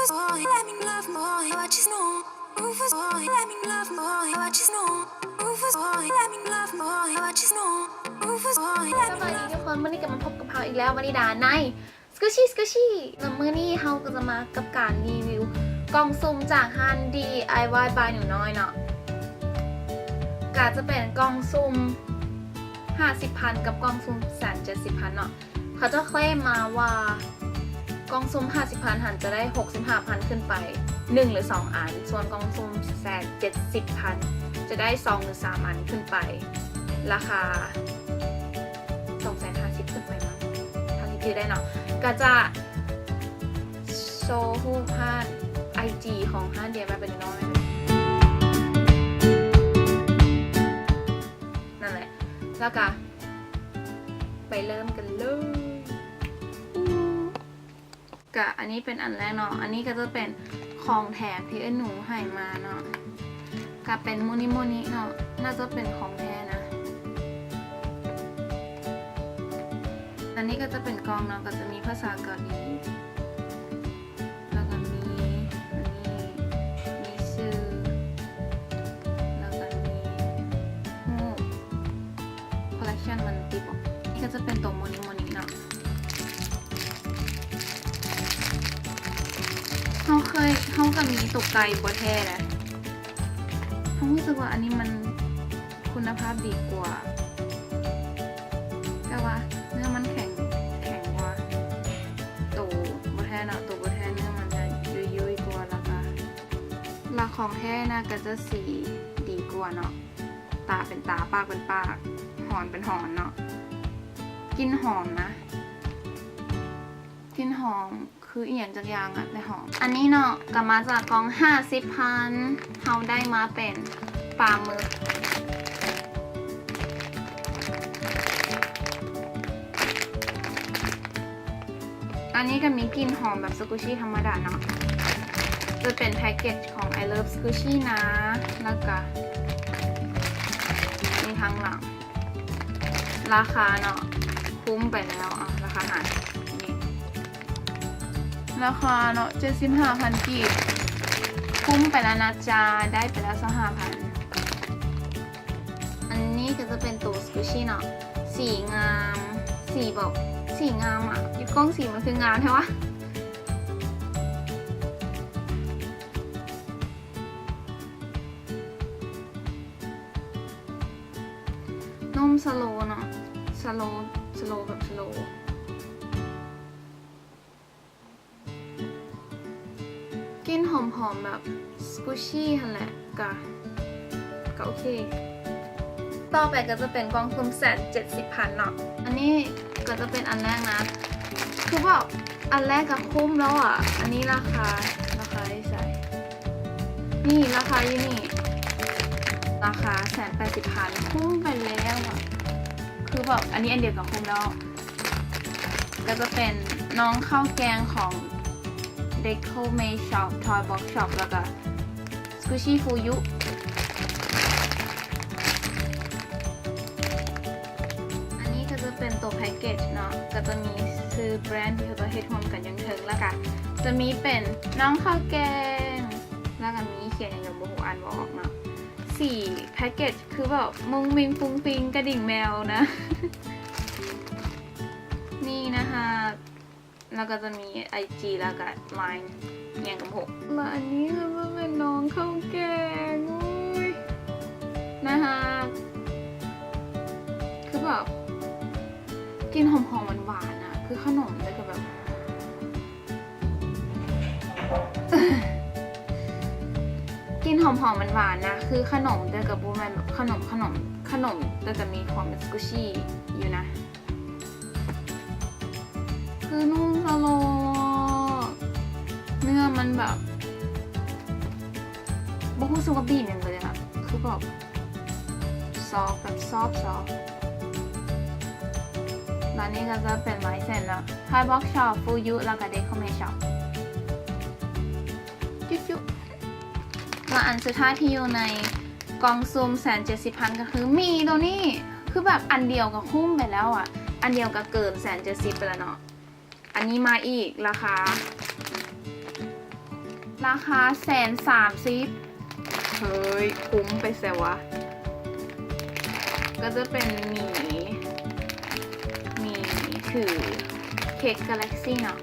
Rufus boy, let me love boy, what you know? Rufus boy, let me love boy, what you know? Rufus boy, let me love boy, what you know? Rufus boy, let me love boy. ສະບາຍດີທຸກຄົນ, ມື້ນີ້ກໍມາພົບກັບເຮົາອີກແລ້ວ ວະນິດາ ໃນ Squishy Squishy ແລະ ມື້ນີ້ເຮົາກໍຈະມາກັບການຣີວິວກ່ອງສຸ່ມຈາກຮ້ານ ດີໄອວາຍ ບາຍ ໜູນ້ອຍເນາະ. ກໍຈະເປັນກ່ອງສຸ່ມຫ້າສິບພັນ ກັບກ່ອງສຸ່ມແສນເຈັດສິບພັນເນາະ. ເຂົາເຈົ້າເຄລມມາວ່າກ່ອງສຸ່ມຫ້າສິບພັນຫັ້ນຈະໄດ້ຫົກສິບຫ້າພັນຂຶ້ນໄປ ໜຶ່ງ ຫຼື ສອງອັນ, ສ່ວນກ່ອງສຸ່ມແສນເຈັດສິບພັນຈະໄດ້ສອງ ຫຼື ສາມອັນຂຶ້ນໄປ ລາຄາສອງແສນຫ້າສິບຂຶ້ນໄປເນາະ ເທົ່າທີ່ຈື່ໄດ້ເນາະ. ກໍຈະໂຊຮູບຮ້ານ ໄອຈີ ຂອງຮ້ານ ດີໄອວາຍ ບາຍ ໜູນ້ອຍ ນັ້ນແຫຼະ ແລ້ວກໍ ໄປເລີ່ມກັນເລີຍ. ກະອັນນີ້ເປັນອັນແລກເນາະ, ອັນນີ້ກໍຈະເປັນຂອງແຖມທີ່ເອື້ອຍໜູໃຫ້ມາເນາະ, ກະເປັນໂມນິໂມນິເນາະ, ໜ້າຈະເປັນຂອງແທ້ນະ. ອັນນີ້ກໍຈະເປັນກ່ອງເນາະ, ກໍຈະມີພາສາເກົາຫຼີ ແລ້ວກໍມີ ອັນນີ້ ມີຊື່ ແລ້ວກໍມີຮູບ collection ມັນຕິດບໍ? ນີ້ກໍຈະເປັນໂຕໂມນິໂມນິເນາະ. ເຮົາເຄີຍ ເຮົາກໍມີໂຕໄກ່ບໍ່ແທ້ແຫຼະ, ເຮົາຮູ້ສຶກວ່າອັນນີ້ມັນຄຸນນະພາບດີກວ່າ, ແຕ່ວ່າເນື້ອມັນແຂງ ແຂງກວ່າໂຕບໍ່ແທ້ເນາະ, ໂຕບໍ່ແທ້ເນື້ອມັນຈະຫຍຸ້ຍໆກວ່າ, ແລ້ວກໍ ແລະ ຂອງແທ້ນະກໍຈະສີດີກວ່າເນາະ, ຕາເປັນຕາ ປາກເປັນປາກ ຫອນເປັນຫອນເນາະ. ກິ່ນຫອມນະ ກິ່ນຫອມຄືອີ່ຫຍັງຈັກຢ່າງອະ ແຕ່ຫອມ. ອັນນີ້ເນາະກໍມາຈາກກ່ອງຫ້າສິບພັນ, ເຮົາໄດ້ມາເປັນປາໝຶກ. ອັນນີ້ກໍມີກິ່ນຫອມແບບ Squishy ທຳມະດາເນາະ, ຈະເປັນແພັກເກັດຂອງ I love Squishy ນະ, ແລ້ວກໍມີທາງຫຼັງ. ລາຄາເນາະ ຄຸ້ມໄປແລ້ວ, ອາ ລາຄາຫັ້ນ ນີ້ ລາຄາເນາະ ເຈັດສິບຫ້າພັນກີບ, ຄຸ້ມໄປແລ້ວນະຈ໊ະ, ໄດ້ໄປແລ້ວຊາວຫ້າພັນ. ອັນນີ້ກໍຈະເປັນໂຕ Squishy ເນາະ, ສີງາມ ສີແບບ ສີງາມອະ, ຢູ່ກ້ອງສີມັນຄືງາມແທ້ວະ. ນົມ slow ເນາະ, slow slow ແບບ slow. ກິ່ນຫອມໆແບບ Squishy ຫັ້ນແຫຼະ, ກະ ກະໂອເຄ. ຕໍ່ໄປກໍຈະເປັນກ່ອງຊຸ່ມແສນເຈັດສິບພັນເນາະ, ອັນນີ້ກໍຈະເປັນອັນແລກນະ, ຄືແບບອັນແລກກໍຄຸ້ມແລ້ວອະ. ອັນນີ້ລາຄາ ລາຄາຢູ່ໃສ? ນີ້ ລາຄາຢູ່ນີ້, ລາຄາແສນແປດສິບພັນ ຄຸ້ມໄປແລ້ວອະ. ຄືແບບອັນນີ້ອັນດຽວກໍຄຸ້ມແລ້ວ. ກໍຈະເປັນນ້ອງເຂົ້າແກງຂອງ Deco Made Shop, Toy Box Shop ແລ້ວກໍ Squishy Fuyu. ອັນນີ້ກໍຈະເປັນໂຕແພັກເກັດເນາະ, ກໍຈະມີຊື່ແບຣນທີ່ເຂົາເຈົ້າເຮັດຮ່ວມກັນຢູ່ເທິງ, ແລ້ວກໍຈະມີເປັນນ້ອງເຂົ້າແກງ, ແລ້ວກໍມີຂຽນຫຍັງກໍບໍ່ຮູ້ ອ່ານບໍ່ອອກເນາະ. ສີແພັກເກັດຄືແບບມຸ້ງມິ້ງຟຸ້ງຟິ້ງກະດິ່ງແມວນະ. ນີ້ນະຄະ. ແລ້ວກໍຈະມີໄອຈີ ແລ້ວກໍລາຍຫຍັງກໍບໍ່ຮູ້. ແລ້ວອັນນີ້ກໍຈະເປັນນ້ອງເຂົ້າແກງ, ໂອ້ຍ ໜ້າຮັກ. ຄືແບບກິ່ນຫອມໆຫວານໆນະ, ຄືຂະໜົມ ແຕ່ກໍແບບ ກິ່ນຫອມໆຫວານໆນະ, ຄືຂະໜົມ ແຕ່ກໍບໍ່ແມ່ນແບບຂະໜົມ ຂະໜົມ ຂະໜົມ, ແຕ່ກໍມີຄວາມເປັນ Squishy ຢູ່ນະ. ຄືນຸ້ມສະໂລ, ເນື້ອມັນແບບ ບໍ່ຮູ້ສຶກວ່າບີບຫຍັງເລີຍອະ, ຄືແບບຊອບ ແບບຊອບໆ. ແລ້ວນີ້ກໍຈະເປັນລາຍເຊັນເນາະ, Toy Box Shop, Fuyu ແລ້ວກໍ Deco Made Shop. ຈຸໆ. ແລ້ວອັນສຸດທ້າຍທີ່ຢູ່ໃນ ກ່ອງຊຸ່ມແສນເຈັດສິບພັນກໍຄືໝີ່ໂຕນີ້, ຄືແບບອັນດຽວກໍຄຸ້ມໄປແລ້ວອະ, ອັນດຽວກໍເກີນແສນເຈັດສິບໄປແລ້ວເນາະ. ອັນນີ້ມາອີກ ລາຄາ ລາຄາແສນສາມສິບ. ເຮີ້ຍ ຄຸ້ມໄປແຊວະ. ກໍຈະເປັນໝີ ໝີຖືເຄັກກາແລັກຊີເນາະ.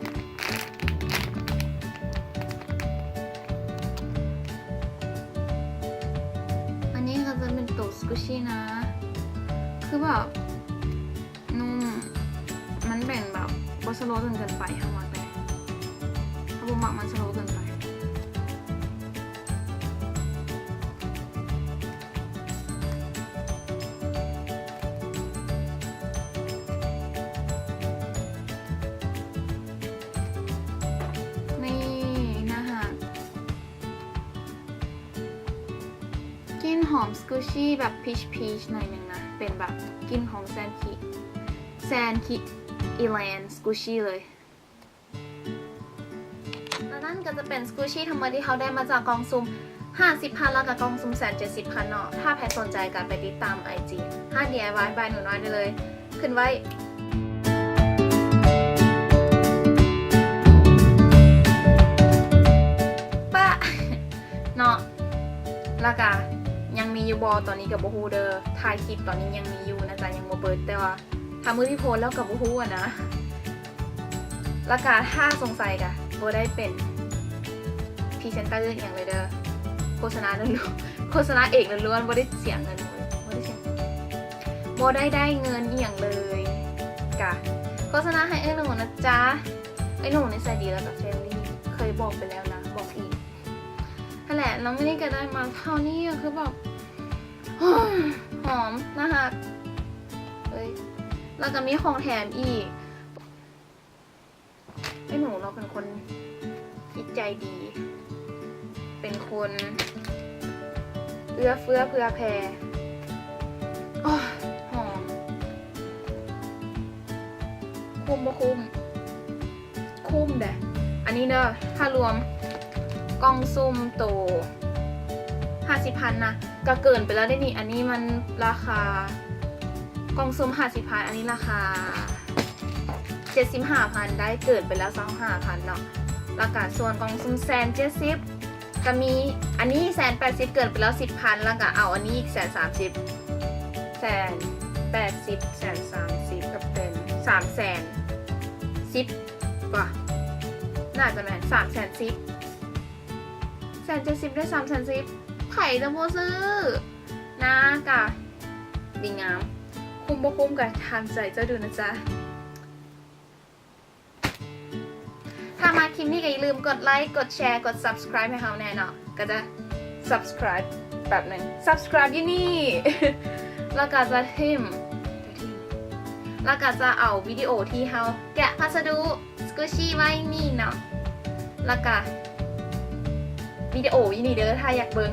ອັນນີ້ກໍຈະເປັນໂຕສະກູຊີນະ ຄືແບບ ນຸ້ມ ມັນເປັນແບບບໍ່ສະໂລຈົນເກີນໄປ. ເຮົາມັກແບບ ເຮົາບໍ່ມັກມັນສະໂລເກີນໄປ. ນີ້ ໜ້າຮັກ. ກິ່ນຫອມສະກູຊີແບບພີຊໆ ໜ້ອຍໜຶ່ງນະ ເປັນແບບກິ່ນຂອງແຊນຄິ ແຊນຄິອີແລນສະກູຊີເລີຍ. ແລ້ວນັ້ນກໍຈະເປັນສະກູຊີທັງໝົດທີ່ເຮົາໄດ້ມາຈາກກ່ອງສຸ່ມຫ້າສິບພັນ ແລ້ວກໍກ່ອງສຸ່ມແສນເຈັດສິບພັນເນາະ. ຖ້າໃຜສົນໃຈກໍໄປຕິດຕາມໄອຈີຮ້ານດີໄອວາຍບາຍໜູນ້ອຍໄດ້ເລີຍ. ຂຶ້ນໄວ້ ປະ ເນາະ. ແລ້ວກະຍັງມີຢູ່ບໍ່ ຕອນນີ້ກະບໍ່ຮູ້ເດີ. ຖ່າຍຄລິບຕອນນີ້ຍັງມີຢູ່ນະຈະ ຍັງບໍ່ເປີດ ແຕ່ວ່າຖ້າມື້ທີ່ໂພສແລ້ວກະບໍ່ຮູ້ຫັ້ນນະ. ແລ້ວກະຖ້າສົງໄສກະບໍ່ໄດ້ເປັນພຣີເຊັນເຕີອີ່ຫຍັງເລີຍເດີ. ໂຄສະນາລ້ວນໆ ໂຄສະນາເອງລ້ວນໆ ບໍ່ໄດ້ເສຍເງິນ ບໍ່ໄດ້ເສຍ ບໍ່ໄດ້ໄດ້ເງິນອີ່ຫຍັງເລີຍ. ກະໂຄສະນາໃຫ້ເອື້ອຍໜູນະຈະ. ເອື້ອຍໜູນິໄສດີ ແລ້ວກະເຟຣນລີ ເຄີຍບອກໄປແລ້ວນະ ບອກອີກ. ຫັ້ນແຫຼະ ແລ້ວມື້ນີ້ກໍໄດ້ມາເທົ່ານີ້ ກໍຄືແບບ ຫອມ ໜ້າຮັກເອີຍ. ແລ້ວກໍມີຂອງແຖມອີກ. ເອື້ອຍໜູເນາະ ເປັນຄົນຈິດໃຈດີ ເປັນຄົນເອື້ອເຟື້ອເຜື່ອແຜ່. ໂອ້ຍ ຫອມ. ຄຸ້ມບໍ່ຄຸ້ມ? ຄຸ້ມເດ້. ອັນນີ້ເດີ ຖ້າລວມກ່ອງສຸ່ມໂຕຫ້າສິບພັນນະ ກະເກີນໄປແລ້ວເດ້ນີ້. ອັນນີ້ມັນລາຄາ ກ່ອງສຸ່ມຫ້າສິບພັນ ອັນນີ້ລາຄາເຈັດສິບຫ້າພັນ ໄດ້ເກີນໄປແລ້ວຊາວຫ້າພັນເນາະ. ແລ້ວກະສ່ວນກ່ອງສຸ່ມແສນເຈັດສິບ ກະມີ ອັນນີ້ແສນແປດສິບ ເກີນໄປແລ້ວສິບພັນ ແລ້ວກະເອົາອັນນີ້ອີກແສນສາມສິບ ແສນແປດສິບ ແສນສາມສິບ ກະເປັນສາມແສນສິບ ກວ່າ ໜ້າຈະແມ່ນສາມແສນສິບ ແສນເຈັດສິບ ໄດ້ສາມແສນສິບ ໃຜຈະບໍ່ຊື້ນະ. ກະດີງາມ ຄຸ້ມບໍ່ຄຸ້ມກະຕາມໃຈເຈົ້າດູນະຈະ. ຖ້າມັກຄລິບນີ້ກໍຢ່າລືມກົດໄລ ກົດແຊ ກົດ subscribe ໃຫ້ເຮົາແນ່ເນາະ. ກໍຈະ subscribe ແປັບໜຶ່ງ subscribe ຢູ່ນີ້ ແລ້ວກໍຈະຖິ້ມ ແລ້ວກໍຈະເອົາວິດີໂອທີ່ເຮົາແກະພັດສະດຸສະກູຊີໄວ້ນີ້ເນາະ ແລ້ວກໍວິດີໂອຢູ່ນີ້ເດີ ຖ້າຢາກເບິ່ງ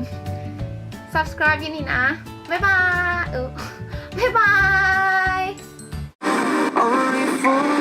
subscribe ຢູ່ນີ້ນະ. ບາຍບາຍ ເອີ ບາຍບາຍ. Only fools